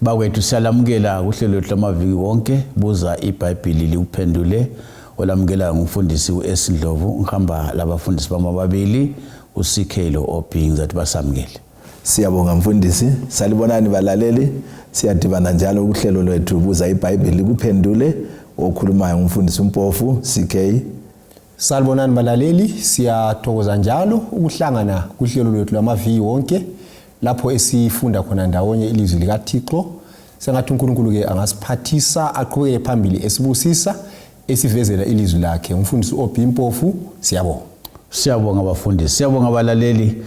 Bakwethu siyalamukela kuhlelo lwethu lwamaviki wonke buza iBhayibhili likuphendule olamukelayo ngumfundisi u-S Ndlovu ngihamba labafundisi bami ababili u-CK lo-OB ngizathi basamukele. Siyabonga mfundisi, salibonani balaleli, siyadibana njalo kuhlelo lwethu buza iBhayibhili likuphendule okhulumayo ngumfundisi uMpofu CK. Salibonani balaleli, siyathokoza njalo ukuhlangana kuhlelo lwethu lwamaviki wonke lapho esifunda khona ndawonye ilizwi likaThixo. Sengathi uNkulunkulu-ke angasiphathisa aqhubekele phambili esibusisa esivezela ilizwi lakhe. Umfundisi uOB Mpofu, siyabonga. Siyabonga bafundisi, siyabonga abalaleli.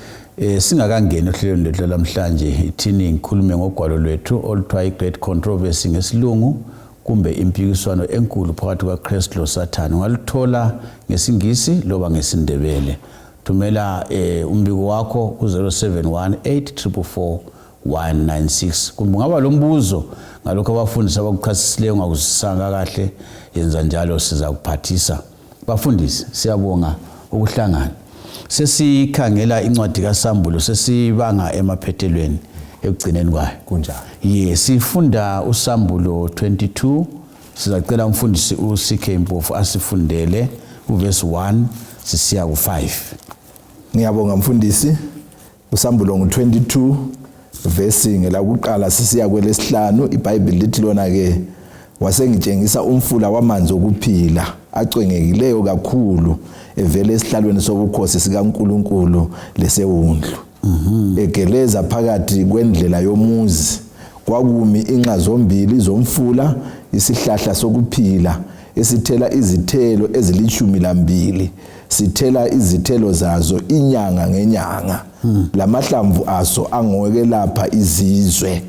Singakangeni ohlelweni lwethu lamhlanje, ithini ngikhulume ngogwalo lwethu oluthiwa i-Great Controversy ngesilungu kumbe impikiswano enkulu phakathi kukaKristu loSathane. Ungaluthola ngesiNgisi loba ngesiNdebele. Thumela umbiko wakho ku-071 196 kumbe ungaba lombuzo ngalokho abafundisi abakuchasisileyo ungakuzwisisanga kahle, yenza njalo sizakuphathisa. Bafundisi, siyabonga ukuhlangana. Sesikhangela incwadi kaSambulo, sesibanga emaphethelweni ekugcineni kwayo. Kunjalo. Ye, sifunda uSambulo 22. Sizacela umfundisi uCK Mpofu asifundele uverse 1 sisiya ku-5. Ngiyabonga mfundisi. Usambulo ngu-22 vesi ngelakuqala sisiya kwelesihlanu. IBhayibhili lithi lona ke wasengitshengisa umfula wamanzi okuphila acwengekileyo kakhulu evela esihlalweni sobukhosi sikaNkulunkulu lesewundlu egeleza phakathi kwendlela yomuzi. Kwakumi inxa zombili zomfula isihlahla sokuphila esithela izithelo ezilitshumi lambili, sithela izithelo zazo inyanga ngenyanga, lamahlamvu aso angokwelapha izizwe.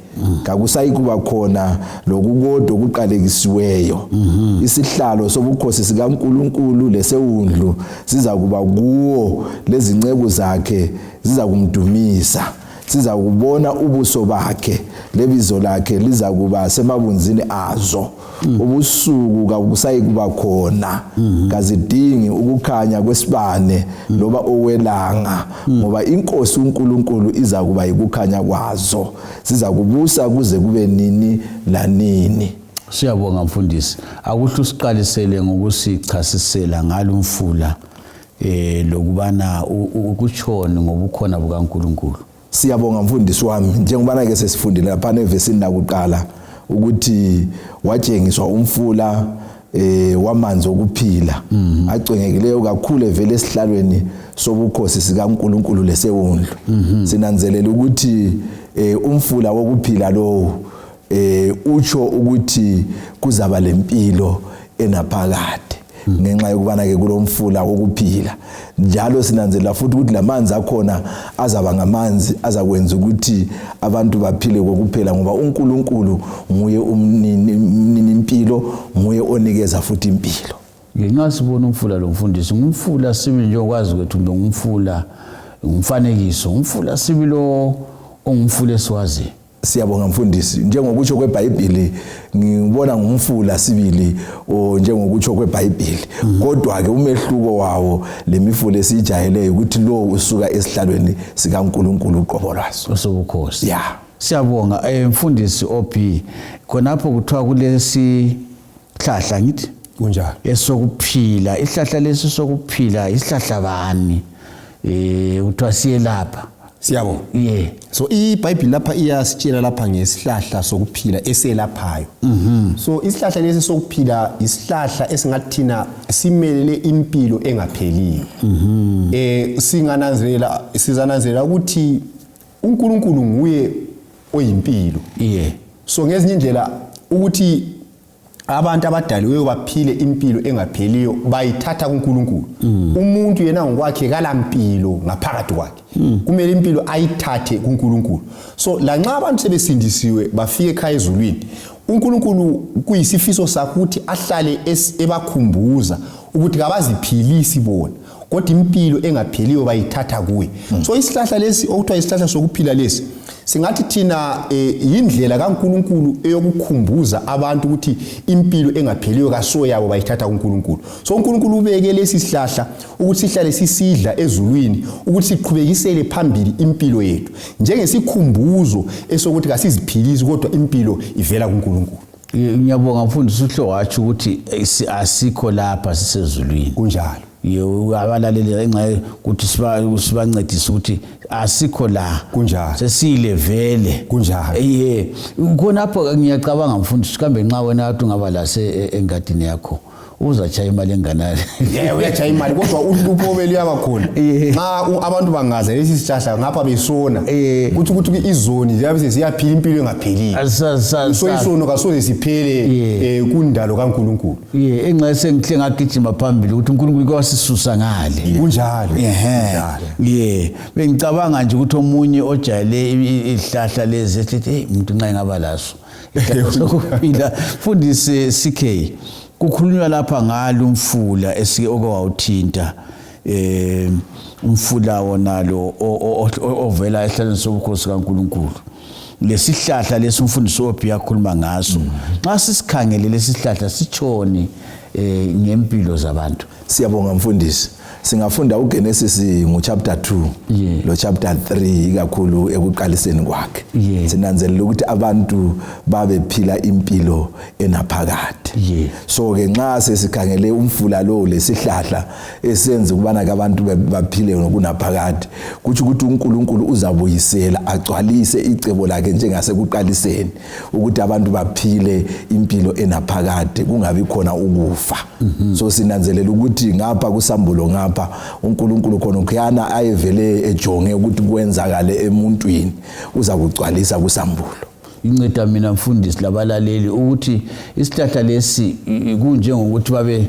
Kakusayikuba khona lokukodwa okuqalekisiweyo. Isihlalo sobukhosi sikaNkulunkulu lesewundlu sizakuba kuwo, lezinceku zakhe zizakumdumisa. Sizakubona ubuso bakhe, lebizo lakhe lizakuba semabunzini azo. Ubusuku kakusayikuba khona, kazidingi ukukhanya kwesibane loba okwelanga, ngoba inkosi uNkulunkulu izakuba yikukhanya kwazo. Sizakubusa kuze kube nini lanini. Siyabonga mfundisi. Akuhle usiqalisele ngokusichasisela ngalo umfula lokubana ukutshoni ngobukhona bukaNkulunkulu. Siyabonga mfundisi wami. Njengobana ke sesifundile laphana evesini lakuqala ukuthi watshengiswa umfula wamanzi okuphila acwengekileyo kakhulu evela esihlalweni sobukhosi sikaNkulunkulu lesewundlu. Sinanzelela ukuthi umfula wokuphila lowo utsho ukuthi kuzaba lempilo enaphakade ngenxa yokubana ke kulomfula wokuphila. Njalo sinanzelela futhi ukuthi lamanzi akhona azaba ngamanzi azakwenza ukuthi abantu baphile kokuphela, ngoba uNkulunkulu nguye umninimpilo, nguye onikeza futhi impilo. Ngenxa sibona umfula lo mfundisi, ngumfula sibili njengokwazi kwethu, kumbe ngumfula ngumfanekiso, ngumfula sibili ongumfula esiwaziyo. Siyabonga mfundisi. Njengokutsho kweBhayibhili ngibona ngumfula sibili njengokutsho kweBhayibhili. Kodwa ke umehluko wawo lemifula esijayeleyo ukuthi lo usuka esihlalweni sikaNkulunkulu uqobo lwaso. Osobukhosi. Ya. Siyabonga mfundisi OB. Khonapho kuthiwa kulesi hlahla ngithi kunjalo esokuphila, isihlahla lesi sokuphila isihlahla bani? Kuthiwa siyelapha. Siyabonga. Ye. So iBhayibhili lapha iyasitshela lapha ngesihlahla sokuphila eselaphayo. So isihlahla lesi sokuphila isihlahla esingathina simelele impilo engapheliyo. Singananzelela, sizananzelela ukuthi uNkulunkulu nguye oyimpilo. Ye. So ngezinye indlela ukuthi abantu abadaliweyo baphile impilo engapheliyo bayithatha kuNkulunkulu. Umuntu yena ngokwakhe kalampilo ngaphakathi kwakhe. Kumele impilo ayithathe kuNkulunkulu. So lanxa abantu sebesindisiwe bafike ekhaya ezulwini, uNkulunkulu kuyisifiso sakhe ukuthi ahlale ebakhumbuza ukuthi kabaziphilisi bona. Kodwa impilo engapheliyo bayithatha kuye. So isihlahla lesi okuthiwa isihlahla sokuphila lesi, singathi thina yindlela kaNkulunkulu eyokukhumbuza abantu ukuthi impilo engapheliyo kaso yabo, bayithatha kuNkulunkulu. So uNkulunkulu ubeke lesi sihlahla ukuthi sihlale sisidla ezulwini, ukuthi siqhubekisele phambili impilo yethu njengesikhumbuzo esokuthi kasiziphilisi, kodwa impilo ivela kuNkulunkulu. Ngiyabonga mfundisi. Uhle watsho ukuthi asikho lapha, sisezulwini. Kunjalo. Abalaleli, enxa ukuthi sibancedise ukuthi asikho la. Kunjalo. Sesile vele. Kunjalo. Ye, khonapho ngiyacabanga mfundisi, kambe nxa wena athi ungaba lase engadini yakho, uzatshaya imali enganani? Yeah, uyatshaya imali, kodwa uhlupho obeluyaba khona, nxa abantu bangadla lesi sihlahla ngapha besona, kuthi ukuthi izoni ziyabe seziyaphila impilo engapheliyo. So isono kasoze siphele kundalo kaNkulunkulu. Ye, enxa sengihle ngagijima phambili ukuthi uNkulunkulu kwasisusa ngale. Kunjalo. Ehe. Ye, bengicabanga nje ukuthi omunye ojayele izihlahla lezi ethi, hey, umuntu nxa engaba laso isihlahla sokuphila. Mfundisi CK, kukhulunywa lapha ngalo umfula esike okwawuthinta, umfula wonalo ovela esihlalweni sobukhosi kaNkulunkulu, lesihlahla lesi umfundisi Obi yakhuluma ngaso. Nxa sisikhangele lesi sihlahla, sitshoni ngempilo zabantu? Siyabonga mfundisi. Singafunda uGenesis nguchapter 2 lo chapter 3, ikakhulu ekuqaliseni kwakhe. Sinanzelela ukuthi abantu babephila impilo enaphakade. So ke nxa sesikhangele umfula lo lesihlahla esenza ukubana ke abantu baphile ngokunaphakade, kutsho ukuthi uNkulunkulu uzabuyisela agcwalise icebo lakhe njengasekuqaliseni, ukuthi abantu baphile impilo enaphakade, kungabi khona ukufa. So sinanzelela ukuthi ngapha kusambulo, ngapha uNkulunkulu khona khuyana ayevele ejonge ukuthi kwenzakale emuntwini, uza kugcwalisa kusambulo. Inceda mina mfundisi labalaleli ukuthi isihlahla lesi kunjengokuthi babe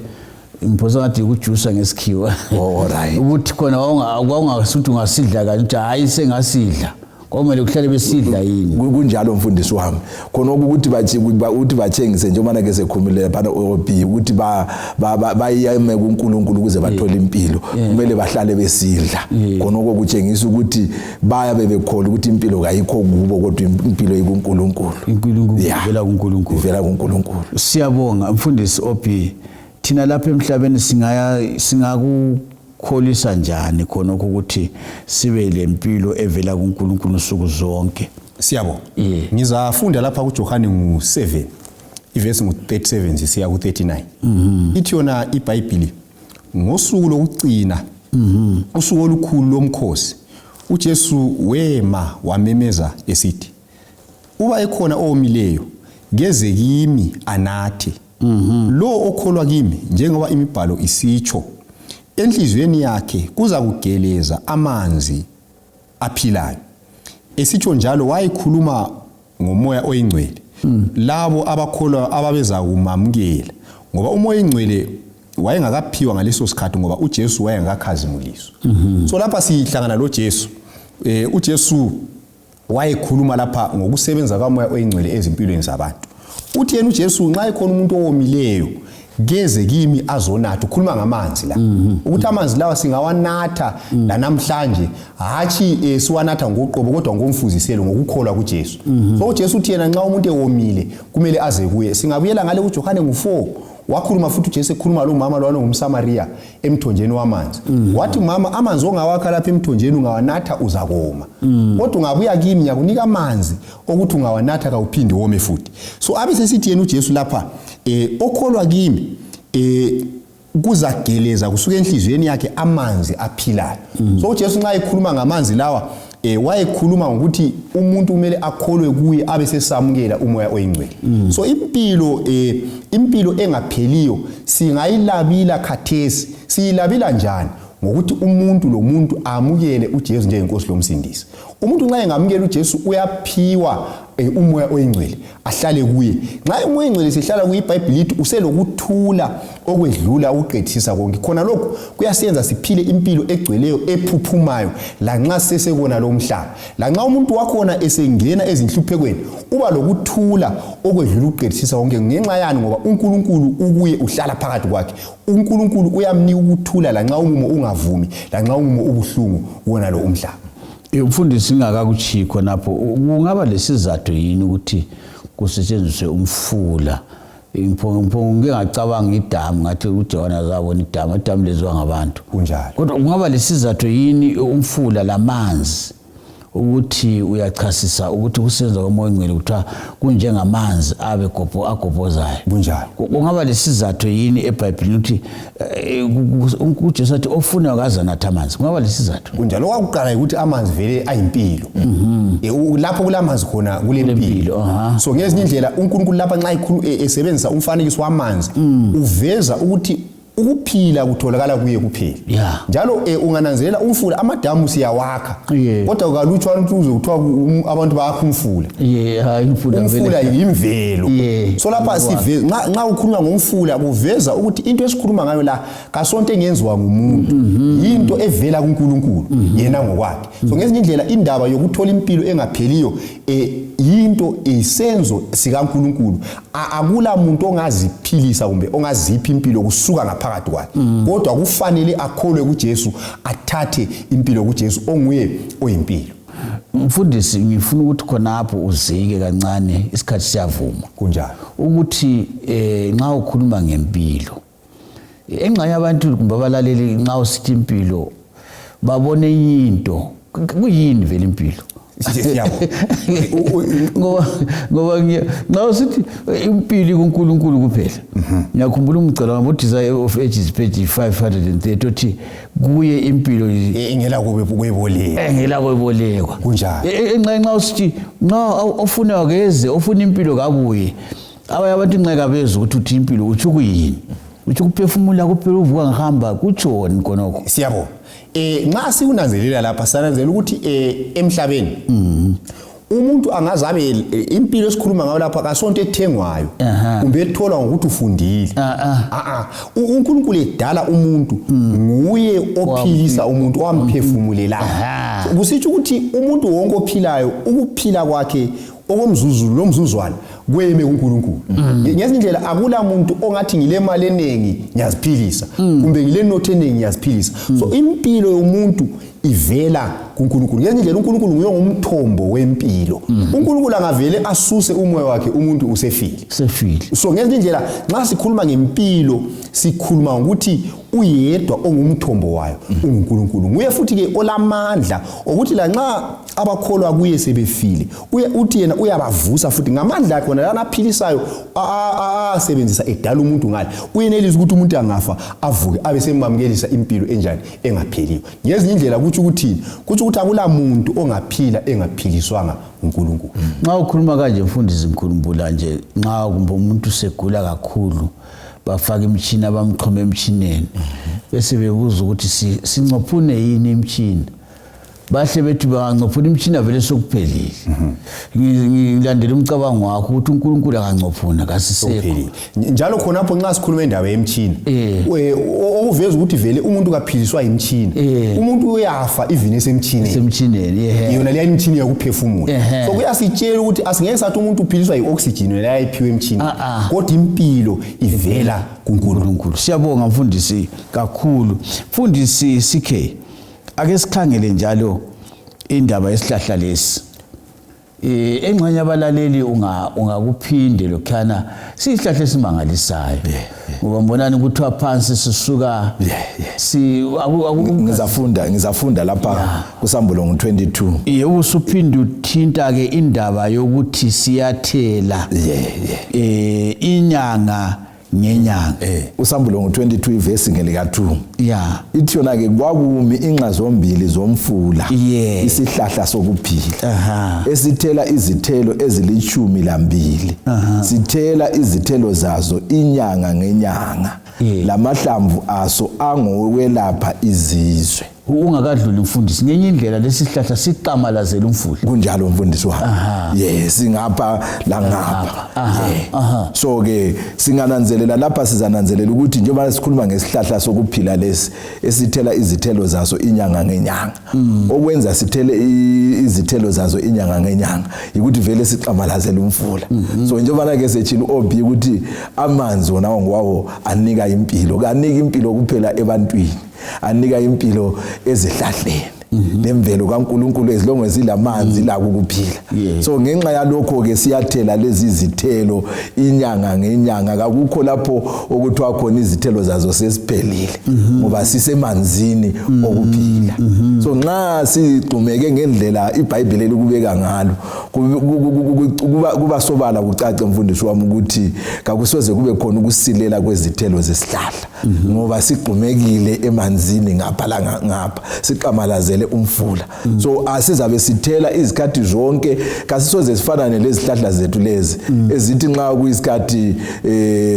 ngiphosa ngathi ukujusa ngesikhiwa. Ukuthi khona wawungasuthi ungasidla kanje, ukuthi hayi, sengasidla, kwakumele kuhlale besidla yini? Kunjalo mfundisi wami. Khona ukuthi ukuthi bathengise, njengoba ke sekhumile laphana OB, ukuthi bayeme kuNkulunkulu ukuze bathole impilo, kumele bahlale besidla. Khona okutshengisa ukuthi bayabe bekhola ukuthi impilo kayikho kubo, kodwa impilo ikuNkulunkulu. Inkulunkulu. Ivela kuNkulunkulu. Ivela kuNkulunkulu. Siyabonga mfundisi OB. Thina lapha emhlabeni singaya singakukholisa njani khonokho ukuthi sibe lempilo evela kuNkulunkulu nsuku zonke? Siyabonga. Ngizafunda lapha kuJohane ngu-7, ivesi ngu-37 sisiya ku-39. Ithi yona iBhayibhili, ngosuku lokucina, usuku olukhulu lomkhosi, uJesu wema wamemeza esithi, "Uba ekhona owomileyo, keze kimi anathe. Lo okholwa kimi, njengoba imibhalo isitsho, enhliziyweni yakhe kuza kugeleza amanzi aphilayo." Esitsho njalo wayekhuluma ngoMoya Oyingcwele, labo abakholwa ababeza kumamukela, ngoba uMoya Oyingcwele wayengakaphiwa ngaleso sikhathi, ngoba uJesu wayengakakhazimuliswa. So lapha sihlangana lo Jesu. UJesu wayekhuluma lapha ngokusebenza kaMoya Oyingcwele ezimpilweni zabantu. Uthi yena uJesu, nxa ekhona umuntu owomileyo, keze kimi azonatha. Ukhuluma ngamanzi la, ukuthi amanzi lawa singawanatha lanamhlanje, hatshi siwanatha ngoqobo, kodwa ngomfuziselo, ngokukholwa kuJesu. So uJesu uthi yena nxa umuntu ewomile, kumele aze kuye. Singabuyela ngale kuJohane ngu-4, wakhuluma futhi uJesu ekhuluma lo mama lwana ongumSamariya emthonjeni wamanzi. Wathi, "Mama, amanzi ongawakha lapha emthonjeni, ungawanatha uzakoma, kodwa ungabuya kimi, ngiyakunika amanzi okuthi ungawanatha kawuphindi wome futhi." So abe sesithi yena uJesu lapha, okholwa kimi, kuzageleza kusuka enhliziyweni yakhe amanzi aphilayo. So uJesu nxa ekhuluma ngamanzi lawa, wayekhuluma ngokuthi umuntu kumele akholwe kuye, abe sesamukela uMoya Oyingcwele. So impilo engapheliyo singayilabila khathesi. Siyilabila njani? Ngokuthi umuntu lomuntu amukele uJesu njengenkosi lomsindisi. Umuntu nxa engamukela uJesu, uyaphiwa. Umoya oyingcwele ahlale kuye. Nxa umoya oyingcwele sehlala kuye, iBhayibhili lithi uselokuthula okwedlula ukuqedisisa konke. Khona lokhu kuyasenza siphile impilo egcweleyo ephuphumayo lanxa sesekona lo mhlaba. Lanxa umuntu wakhona esengena ezinhluphekweni, uba lokuthula okwedlula ukuqedisisa konke. Ngenxa yani? Ngoba uNkulunkulu ukuye, uhlala phakathi kwakhe. UNkulunkulu uyamnika ukuthula lanxa umumo ungavumi, lanxa umumo ubuhlungu wona lo umhlaba. Umfundisi, ingakakutshiyi khonapho, kungaba lesizathu yini ukuthi kusetshenziswe umfula? Ngike ngacabanga idamu, ngathi uJohane azabona idamu, idamu lenziwa ngabantu. Kunjalo. Kodwa kungaba lesizathu yini umfula lamanzi, ukuthi uyachasisa ukuthi kusenza komoya ongcwele kuthiwa kunjengamanzi abe agobhozayo? Kunjalo. Kungaba lesizathu yini eBhayibhelini ukuthi uJesu athi ofuna akazanatha amanzi? Kungaba lesizathu? Kunjalo. Okwakuqala ukuthi amanzi vele ayimpilo. Lapho kulamanzi khona kulempilo. Kulempilo, aha. So ngezinye indlela uNkulunkulu lapha nxa esebenzisa umfanekiso wamanzi, uveza ukuthi ukuphila kutholakala kuye kuphela. Njalo ungananzelela umfula, amadamu siyawakha, kodwa kalutshwana ukuthi uze kuthiwa abantu bayakha umfula. Yeah, hayi, umfula umfula vele. Yimvelo. So lapha nxa ukhuluma ngomfula, kuveza ukuthi into esikhuluma ngayo la kasonto engenziwa ngumuntu, yinto evela kuNkulunkulu yena ngokwakhe. So ngezinye indlela indaba yokuthola impilo engapheliyo yinto isenzo sikaNkulunkulu. Akula muntu ongaziphilisa kumbe ongazipha impilo kusuka ngaphakathi kwakhe, kodwa kufanele akholwe kuJesu, athathe impilo kuJesu onguye oyimpilo. Mfundisi, ngifuna ukuthi khonapho uzike kancane, isikhathi siyavuma. Kunjalo. Ukuthi nxa ukhuluma ngempilo, engxenye abantu kumbe abalaleli nxa usithi impilo babone enye into. Kuyini vele impilo? Siyabonga. Ngoba nxa usithi impilo kuNkulunkulu kuphela, ngiyakhumbula umgcela wami uDesire of Ages page 530 othi kuye impilo Engela kwebolekwa. Engela kwebolekwa. Kunjalo. Nxa usithi nxa ofuna akeze, ofuna impilo kabuye, abanye abantu nxa kabezwa ukuthi uthi impilo utsho kuyini, utsho ukuphefumula kuphela, uvuka ngihamba, kutshoni khonokho? Siyabonga. Nxa sikunanzelela lapha, sananzelela ukuthi emhlabeni umuntu angazabe impilo esikhuluma ngayo lapha kasonto ethengwayo kumbe etholwa ngokuthi ufundile. UNkulunkulu edala umuntu, nguye ophilisa umuntu, owamphefumulelayo. Kusitsho ukuthi umuntu wonke ophilayo, ukuphila kwakhe okomzuzu lomzuzwana kweme kuNkulunkulu. Ngezinye indlela akula muntu ongathi ngile mali eningi ngiyaziphilisa, kumbe ngile notho eningi ngiyaziphilisa. So impilo yomuntu ivela kuNkulunkulu. Ngezinye indlela uNkulunkulu nguye ongumthombo wempilo. uNkulunkulu angavele asuse umoya wakhe, umuntu usefile. Sefile. So ngezinye indlela nxa sikhuluma ngempilo, sikhuluma ngokuthi uyedwa ongumthombo wayo unguNkulunkulu. Nguye futhi ke olamandla ukuthi lanxa abakholwa kuye sebefile, uthi yena uyabavusa futhi ngamandla akhe wona lana aphilisayo asebenzisa edala umuntu ngale. Uyenelisa ukuthi umuntu angafa avuke, abe semamukelisa impilo enjani? Engapheliyo. Ngezinye indlela kutsho ukuthini? Kutsho ukuthi akula muntu ongaphila engaphiliswanga nguNkulunkulu. Nxa ukhuluma kanje mfundisi, ngikhumbula nje nxa kumbe umuntu segula kakhulu, bafaka imitshina, bamxhome emtshineni, bese bebuza ukuthi sincophune yini imitshina, bahle bethi bangancophuna imitshina vele sokuphelile. Ngilandela umcabango wakho ukuthi uNkulunkulu akancophuna kasisekho. Sokuphelile. Njalo khonapho nxa sikhuluma indaba yemtshina, okuveza ukuthi vele umuntu kaphiliswa yimtshina, umuntu uyafa even esemtshineni. Esemtshineni, ehe. Yona leya imtshini yokuphefumula. So kuyasitshela ukuthi asingeke sathi umuntu uphiliswa yi-oxygen yona ayiphiwe emtshineni, kodwa impilo ivela kuNkulunkulu. uNkulunkulu. Siyabonga mfundisi kakhulu. Mfundisi CK, ake sikhangele njalo indaba yesihlahla lesi. Engxenye abalaleli ungakuphinde lokhana siyihlahla esimangalisayo, ngoba mbonani kuthiwa phansi sisuka si Ngizafunda lapha kusambulo ngu-22. Iye, usuphinda uthinta ke indaba yokuthi siyathela inyanga ngenyanga. Usambulo ngu-22, ivesi ngelika-2. Ithi yona ke kwakumi inxa zombili zomfula isihlahla sokuphila esithela izithelo ezili-12, sithela izithelo zazo inyanga ngenyanga, lamahlamvu aso angokwelapha izizwe. Ungakadluli mfundisi, ngenye indlela lesi sihlahla siqamalazela umfula. Kunjalo mfundisi wami. Yes, singapha la ngapha. So ke singananzelela lapha, sizananzelela ukuthi njengoba sikhuluma ngesihlahla sokuphila lesi esithela izithelo zaso inyanga ngenyanga, okwenza sithele izithelo zazo inyanga ngenyanga ukuthi vele siqamalazela umfula. So njengoba ke sethini OB ukuthi amanzi wona ngwawo anika impilo, kanika impilo kuphela ebantwini, anika impilo ezihlahleni nemvelo kaNkuluNkulu ezilongwe zilamanzi la ukuphila. So ngenxa yalokho ke siyathela lezi zithelo inyanga ngenyanga, kakukho lapho okuthiwa khona izithelo zazo sesiphelile ngoba sisemanzini okuphila. So nxa sigxumeke ngendlela iBhayibheli elikubeka ngalo, kuba sobala kucace mfundisi wami ukuthi kakusoze kube khona ukusilela kwezithelo zesihlahla, ngoba sigxumekile emanzini ngapha la ngapha, siqamalazele umfula. So asizabe sithela izikhathi zonke, kasisoze sifanane lezihlahla zethu lezi ezithi nxa kuyisikhathi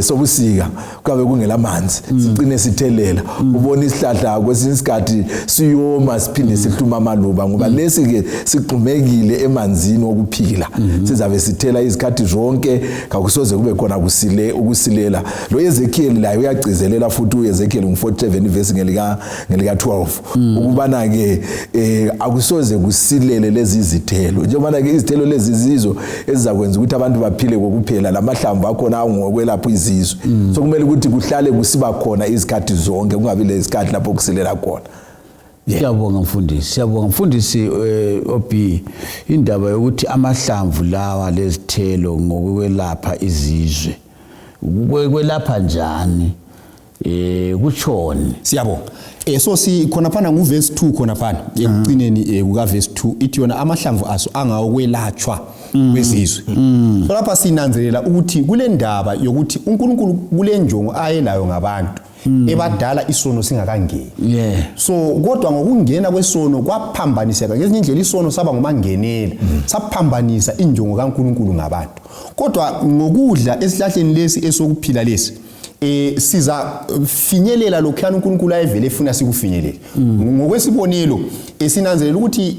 sobusika kuyabe kungelamanzi, sicine sithelela. Ubona isihlahla kwesinye isikhathi siyoma siphinde sihluma amaluba, ngoba lesi ke sigxumekile emanzini okuphila. Sizabe sithela izikhathi zonke, kakusoze kube khona ukusilela. Lo Ezekiel laye uyagcizelela futhi, uEzekiel ngu-47 ivesi ngelika 12, ukubana ke akusoze kusilele lezi izithelo, njengoba ke izithelo lezi zizo ezizakwenza ukuthi abantu baphile kokuphela, lamahlamvu akhona angokwelapha izizwe. So kumele ukuthi kuhlale kusiba khona izikhathi zonke, kungabi lezikhathi lapho kusilela khona. Siyabonga mfundisi, siyabonga mfundisi. OB, indaba yokuthi amahlamvu lawa lezithelo ngokwelapha izizwe, kwelapha njani, kutshoni? Siyabonga. So si khonaphana nguverse 2 khonaphana ekugcineni, kuka verse 2 ithi yona amahlamvu aso angawokwelatshwa kwezizwe. So lapha sinanzelela ukuthi kule ndaba yokuthi uNkulunkulu kule njongo ayelayo ngabantu ebadala isono singakangeni. So kodwa ngokungena kwesono kwaphambaniseka ngezinye indlela, isono saba ngumangenela, saphambanisa injongo kaNkulunkulu ngabantu. Kodwa ngokudla esihlahleni lesi esokuphila lesi, siza finyelela lokhuyana uNkulunkulu ayevele efuna sikufinyelele. Ngokwesibonelo, esinanzelela ukuthi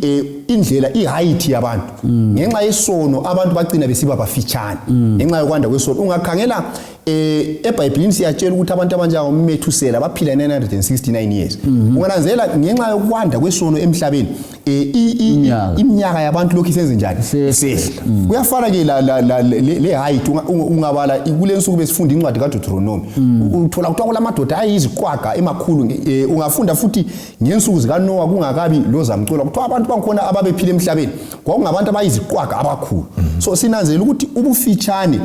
indlela i-height yabantu, ngenxa yesono abantu bagcina besiba bafitshane ngenxa yokwanda kwesono. Ungakhangela eBhayibhelini siyatshela ukuthi abantu abanjengoMethusela baphila 969 years. Ungananzelela ngenxa yokwanda kwesono emhlabeni, iminyaka yabantu lokhu isenze njani? Isehla. Kuyafana ke la le height. Ungabala kule nsuku besifunda incwadi kaDeuteronomy, uthola kuthiwa kulamadoda ayiziqwaga emakhulu. Ungafunda futhi ngensuku zikaNoah kungakabi lozamcolo, kuthiwa abantu bangikhona ababephila emhlabeni kwakungabantu abayiziqwaga abakhulu. So sinanzelela ukuthi ubufitshane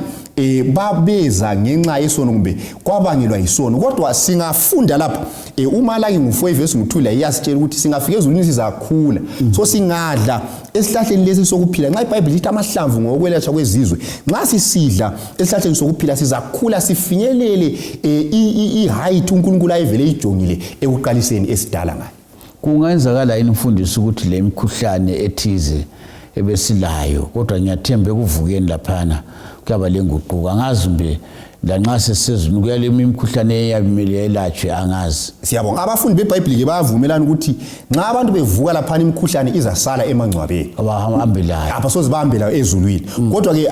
babeza ngenxa yesono, kumbe kwabangelwa yisono. Kodwa singafunda lapha uMalaki ngu-4 ivesi ngu-2 la iyasitshela ukuthi singafika ezulwini sizakhula. So singadla esihlahleni lesi sokuphila, nxa iBhayibheli lithi amahlamvu ngokwelatshwa kwezizwe, nxa sisidla esihlahleni sokuphila sizakhula sifinyelele i-height uNkulunkulu ayevele ijongile ekuqaliseni esidala ngayo. Kungenzakala yini mfundisi ukuthi le mikhuhlane ethize ebesilayo, kodwa ngiyathemba ekuvukeni laphana kuyaba lenguquko, angazi mbe lanxa sesezulwini kuyale imikhuhlane eyabimele yelatshwe, angazi. Siyabonga. Abafundi beBhayibheli ke bayavumelana ukuthi nxa abantu bevuka laphana imikhuhlane izasala emangcwabeni. Abahambe layo. Abasoze bahambe layo ezulwini. Kodwa ke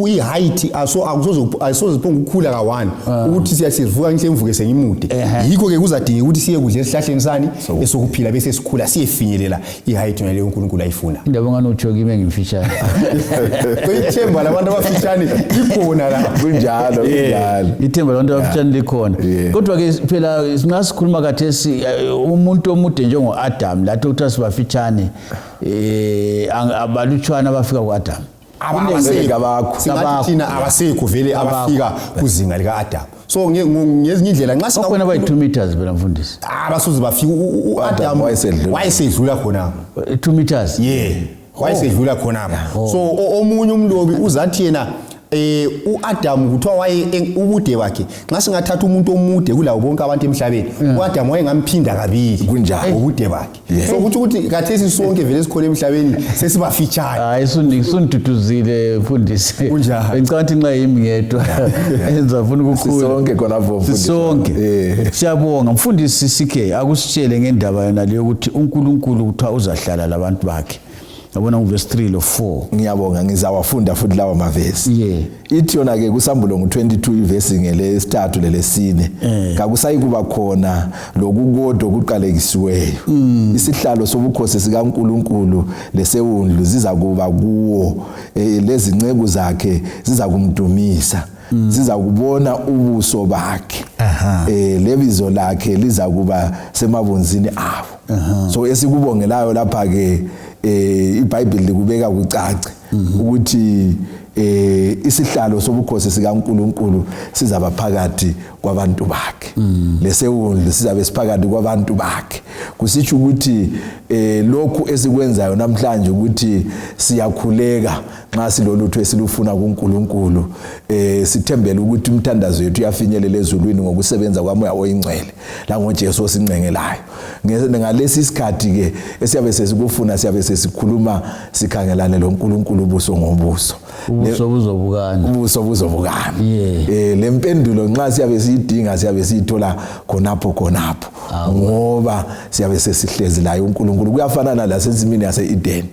i-height asoze phonga ukukhula ka-one ukuthi sivuka ngihle ngivuke sengimude. Yikho ke kuzadingeka ukuthi siye kudla esihlahleni sani esokuphila, bese sikhula siyefinyelela i-height yona leyo uNkulunkulu ayifuna. Indaba ongani utsho kimi engimfitshane. Ithemba labantu abafitshane likhona la. Kunjalo, kunjalo. Ithemba labantu abafitshane likhona. Kodwa ke phela nxa sikhuluma khathesi, umuntu omude njengo-Adam, lathi kuthiwa sibafitshane, abalutshwana abafika ku-Adam. Kabakho. Singathi thina abasekho vele abafika kuzinga lika-Adam. So ngezinye indlela nxa bakhona bayi-2 meters phela mfundisi. Abasoze bafika u-Adam. Wayesedlula. Wayesedlula khonapho. 2 meters. Yeah, wayesedlula khonapho. So omunye umlobi uzathi yena uAdam kuthiwa waye ubude bakhe nxa singathatha umuntu omude kulawo bonke abantu emhlabeni uAdam wayengamphinda kabili Kunjalo. ubude bakhe Yeah. so kutsho ukuthi khathesi sonke vele sikhona emhlabeni sesibafitshane. Hayi, sunduduzile mfundisi. Kunjalo. Ngicabanga ukuthi nxa yimi ngedwa engizafuna ukukhula. Sisonke khonapho mfundisi. Sisonke. Siyabonga mfundisi CK, akusitshele ngendaba yona leyo ukuthi uNkulunkulu kuthiwa uzahlala labantu bakhe. Yabona nguvesi 3 lo 4. Ngiyabonga, ngizawafunda futhi lawa mavesi. Ithi yona ke kusambulo ngu-22 ivesi ngelesithathu lelesine, kakusayi kuba khona lokukodwa okuqalekisiweyo. Isihlalo sobukhosi sikaNkulunkulu lesewundlu ziza kuba kuwo, lezinceku zakhe ziza kumdumisa, ziza kubona ubuso bakhe, lebizo lakhe liza kuba semabunzini abo. So esikubongelayo lapha ke, iBhayibheli likubeka kucace ukuthi isihlalo sobukhosi sikaNkuluNkulu sizaba phakathi kwabantu bakhe, lesewundlu sizabe siphakathi kwabantu bakhe. Kusitsho ukuthi lokhu esikwenzayo namhlanje ukuthi siyakhuleka nxa silolutho esilufuna kuNkulunkulu, sithembele ukuthi umthandazo wethu uyafinyelela ezulwini ngokusebenza kwaMoya oyiNgcwele langoJesu osincengelayo. Ngalesi isikhathi ke esiyabe sesikufuna siyabe sesikhuluma sikhangelane loNkulunkulu ubuso ngobuso. Ubuso buzobukana. Ubuso buzobukana. Yeah. Lempendulo nxa siyabe siyidinga siyabe siyithola khonapho khonapho, ngoba siyabe sesihlezi laye uNkulunkulu. Kuyafanana lasensimini yase-Eden,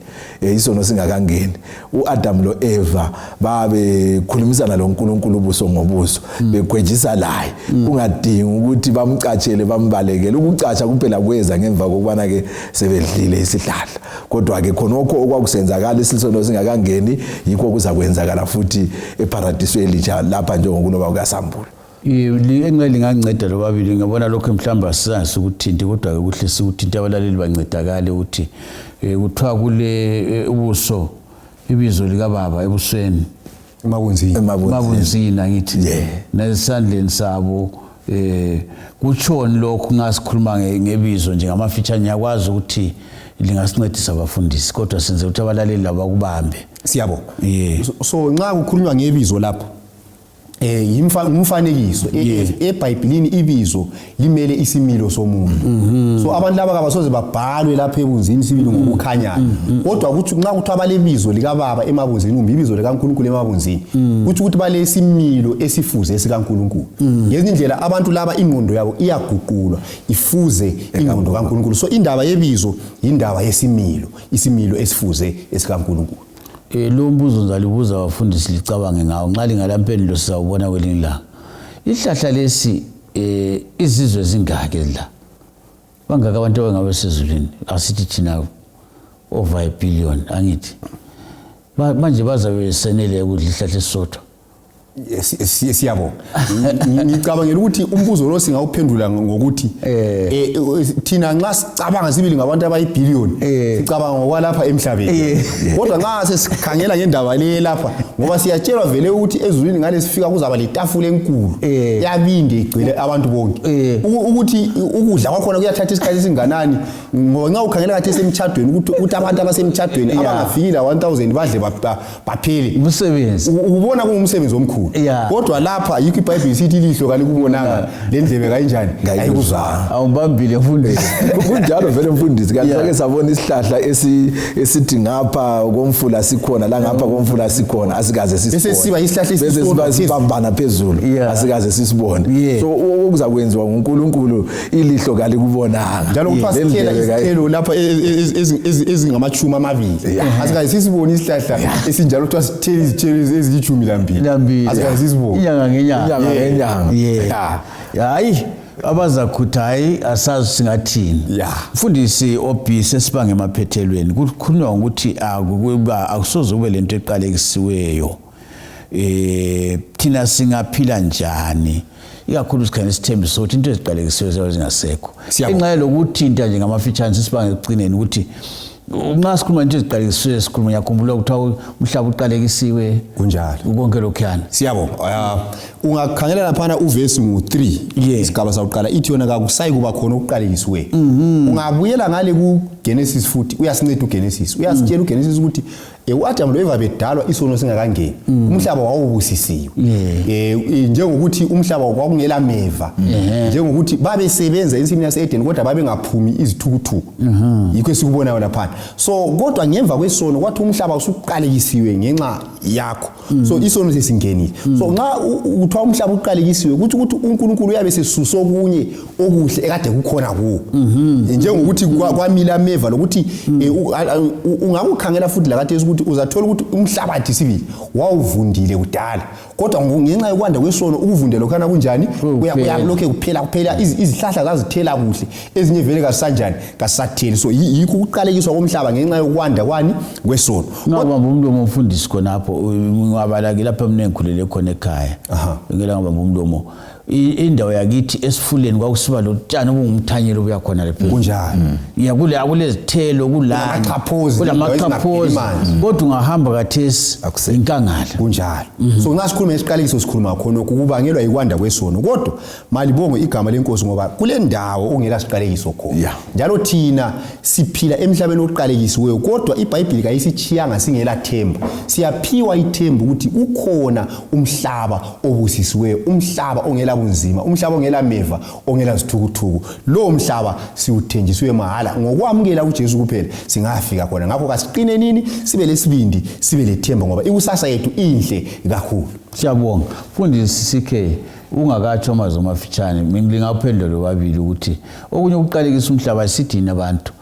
isono singakangeni, uAdam lo-Eva babekhulumisana loNkulunkulu ubuso ngobuso, begwejisa laye, kungadingi ukuthi bamcatshele bambalekele. Ukucatsha kuphela kweza ngemva kokubana ke sebedlile isihlahla, kodwa ke khonokho okwakusenzakala isisono singakangeni yikho kuzakwenzakala futhi eparadiswe elitsha lapha njengokuloba kukaSambulo. Enxe linganceda lobabili, ngiyabona lokho mhlawumbe asizange sikuthinte, kodwa-ke kuhle sikuthinte, abalaleli bancedakale ukuthi kuthiwa kule ubuso, ibizo likababa ebusweni. Emabunzini. Emabunzini. Mabunzini angithi? Yeah. Nesandleni sabo. Kutshoni lokhu nxa sikhuluma ngebizo nje ngamafitshane? Ngiyakwazi ukuthi lingasincedisa abafundisi, kodwa senze ukuthi abalaleli labo bakubambe. Siyabonga. Yeah. So nxa kukhulunywa ngebizo lapho, ngumfanekiso. EBhayibhelini ibizo limele isimilo somuntu. So abantu laba kabasoze babhalwe lapha ebunzini sibili ngokukhanyayo, kodwa kuthi nxa kuthiwa balebizo likababa emabunzini kumbe ibizo likaNkulunkulu emabunzini, kuthi ukuthi balesimilo esifuze sikaNkulunkulu. Ngezinye indlela abantu laba ingqondo yabo iyaguqulwa ifuze ingqondo kaNkulunkulu. So indaba yebizo yindaba yesimilo, isimilo esifuze esikaNkulunkulu. Lo mbuzo ngizalibuza abafundisi, licabange ngawo. Nxa lingalampendulo sizawubona kwelinye ilanga. Isihlahla lesi, izizwe zingaki la? Bangaki abantu abangabe sezulwini? Asithi thina over a billion, angithi? Manje bazabe besenele ukudla isihlahla esisodwa? Siyabonga. Ngicabangela ukuthi umbuzo lo singawuphendula ngokuthi thina nxa sicabanga sibili ngabantu abayibhiliyoni, sicabanga ngokwalapha emhlabeni, kodwa nxa sesikhangela ngendaba le lapha, ngoba siyatshelwa vele ukuthi ezulwini ngale sifika kuzaba letafula enkulu yabinde igcwele abantu bonke. Ukuthi ukudla kwakhona kuyathatha isikhathi esinganani, ngoba nxa ukhangela kathi esemtshadweni, ukuthi abantu abasemtshadweni abangafiki la 1000 badle baphele. Umsebenzi. Ubona kungumsebenzi omkhulu. Kodwa lapha yikho iBhayibheli sithi ilihlo kalikubonanga, lendlebe kayinjani, kayikuzwanga. Awumbambile mfundisi. Kunjalo vele mfundisi. Kanti sake sabona isihlahla esithi ngapha komfula sikhona la, ngapha komfula sikhona, asikaze Bese sisibone. siba isihlahla Bese esisodwa siba sibambana phezulu, asikaze sisibone. So okuzakwenziwa nguNkulunkulu ilihlo kalikubonanga. Njalo kuthiwa sithela Lendlebe izithelo lapha ezingamashumi amabili. Asikaze sisibone isihlahla esinjalo kuthiwa sithela izithelo ezilishumi lambili. Lambili. Asikaze sisibone. Inyanga ngenyanga. Inyanga ngenyanga. Hayi, abazakhutha, hayi, asazi singathini. Mfundisi OB, sesibange emaphethelweni. Kukhulunywa ngokuthi akuba akusoze kube lento eqalekisiweyo. Thina singaphila njani, ikakhulu sikhanye isithembiso sokuthi into eziqalekisiwe ziyabe zingasekho? Siyabonga. Inxa lokuthinta nje ngamafitshane sesibange ekucineni, ukuthi nxa sikhuluma into eziqalekisiwe sikhuluma, ngiyakhumbula kuthiwa umhlaba uqalekisiwe. Kunjalo. Konke lokhuyana. Siyabonga. Ungakhangela laphana uvesi ngu-3, isigaba sakuqala, ithi yona kakusayi kuba khona okuqalekisiweyo. Ungabuyela ngale kuGenesis futhi, uyasinceda uGenesis, uyasitshela uGenesis ukuthi U-Adamu lo-Eva bedalwa isono singakangeni, umhlaba wawubusisiwe. Njengokuthi umhlaba kwakungela meva, njengokuthi babesebenza ensimini yase-Edeni kodwa babengaphumi izithukuthuku, yikho esikubonayo laphana. So kodwa ngemva kwesono kwathi umhlaba usuqalekisiwe ngenxa yakho, so isono sesingenile. So nxa kuthiwa umhlaba uqalekisiwe, kuthi ukuthi uNkulunkulu uyabe sesusa okunye okuhle ekade kukhona kuwo, njengokuthi kwamila ameva, lokuthi ungakukhangela futhi lakathesi ukuthi uzathola ukuthi umhlabathi sibili wawuvundile kudala, kodwa ngenxa yokwanda kwesono ukuvundela lokhana kunjani? Lokhe kuphela kuphela. Izihlahla zazithela kuhle, ezinye vele kazisanjani, kasisatheli. So yikho ukuqalekiswa komhlaba ngenxa yokwanda kwani? Kwesono. Ngabamba umlomo umfundisi khonapho, ngabalaki lapha mina engikhulele khona ekhaya. Ngela ngabamba umlomo. Indawo yakithi esifuleni kwakusiba lotshani obungumthanyelo obuya khona lapha. Kunjalo. Ya, kule akulezithelo kulani. Kulamaxhaphozi, Kulamaxhaphozi. amanzi. Kodwa ungahamba kathesi Akusekho. inkangala. Kunjalo. So nxa sikhuluma ngesiqalekiso sikhuluma khonokho kubangelwa yikwanda kwesono, kodwa malibongwe igama lenkosi ngoba kule ndawo ongela siqalekiso khona. Njalo thina siphila emhlabeni oqalekisiweyo, kodwa iBhayibhili kayisitshiyanga singela themba. Siyaphiwa ithemba ukuthi ukhona umhlaba obusisiweyo, umhlaba ongela bunzima, umhlaba ongela meva, ongela zithukuthuku. Lowo mhlaba siwuthenjisiwe mahala ngokwamukela uJesu kuphela, singafika khona. Ngakho kasiqine nini, sibe lesibindi, sibe lethemba, ngoba ikusasa yethu inhle kakhulu. Siyabonga mfundisi CK. Ungakatsho amazwi amafitshane, ngingaphendula lobabili ukuthi okunye ukuqalekisa umhlaba sithini abantu.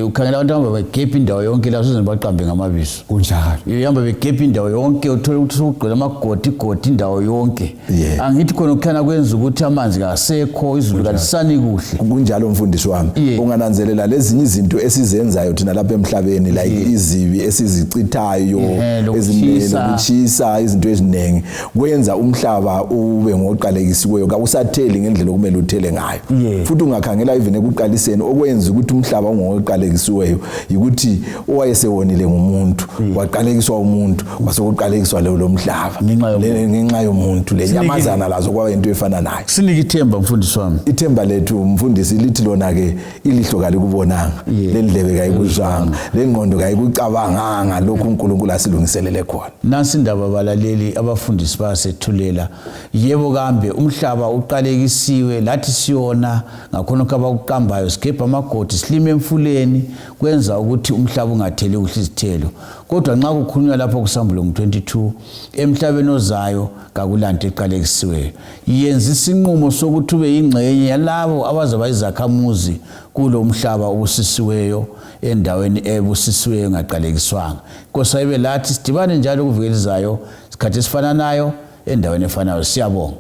Ukhangela abantu hamba begebha indawo yonke la, soze baqambe ngamabizo. Kunjalo. Ihamba begebha indawo yonke, uthole ukuthi sokugcwele amagodi godi indawo yonke. Angithi khona kukhana kwenza ukuthi amanzi kasekho, izulu kalisani kuhle. Kunjalo mfundisi wami. Ungananzelela lezinye izinto esizenzayo thina lapha emhlabeni, like izibi esizichithayo, lokuchisa. Lokuchisa izinto eziningi, kwenza umhlaba ube ngoqalekisiweyo, kawusatheli ngendlela okumele uthele ngayo. Futhi ungakhangela even ekuqaliseni, okwenza ukuthi umhlaba ungoqalekisiweyo yikuthi owayesewonile ngumuntu, waqalekiswa umuntu, kwasekuqalekiswa lo mhlaba Ngenxa yomuntu. Ngenxa yomuntu, le nyamazana lazo kwaba into efana nayo. Sinike ithemba mfundisi wami. Ithemba lethu mfundisi lithi lona ke ilihlo kalikubonanga, lendlebe kayikuzwanga, lengqondo kayikucabanganga lokhu uNkulunkulu asilungiselele khona. Nansi indaba balaleli, abafundisi bayasethulela. Yebo kambe umhlaba uqalekisiwe, lathi siyona ngakhona lokhu abakuqambayo, sigebha amagodi, silime emfuleni, kwenza ukuthi umhlaba ungatheli kuhle izithelo. Kodwa nxa kukhulunywa lapho kusambulo ngu-22, emhlabeni ozayo kakulanto eqalekisiweyo. Yenza isinqumo sokuthi ube yingxenye yalabo abazaba izakhamuzi kulo umhlaba obusisiweyo, endaweni ebusisiweyo engaqalekiswanga. Nkosi ayibe lathi, sidibane njalo kuviki elizayo, sikhathi esifananayo, endaweni efanayo. Siyabonga.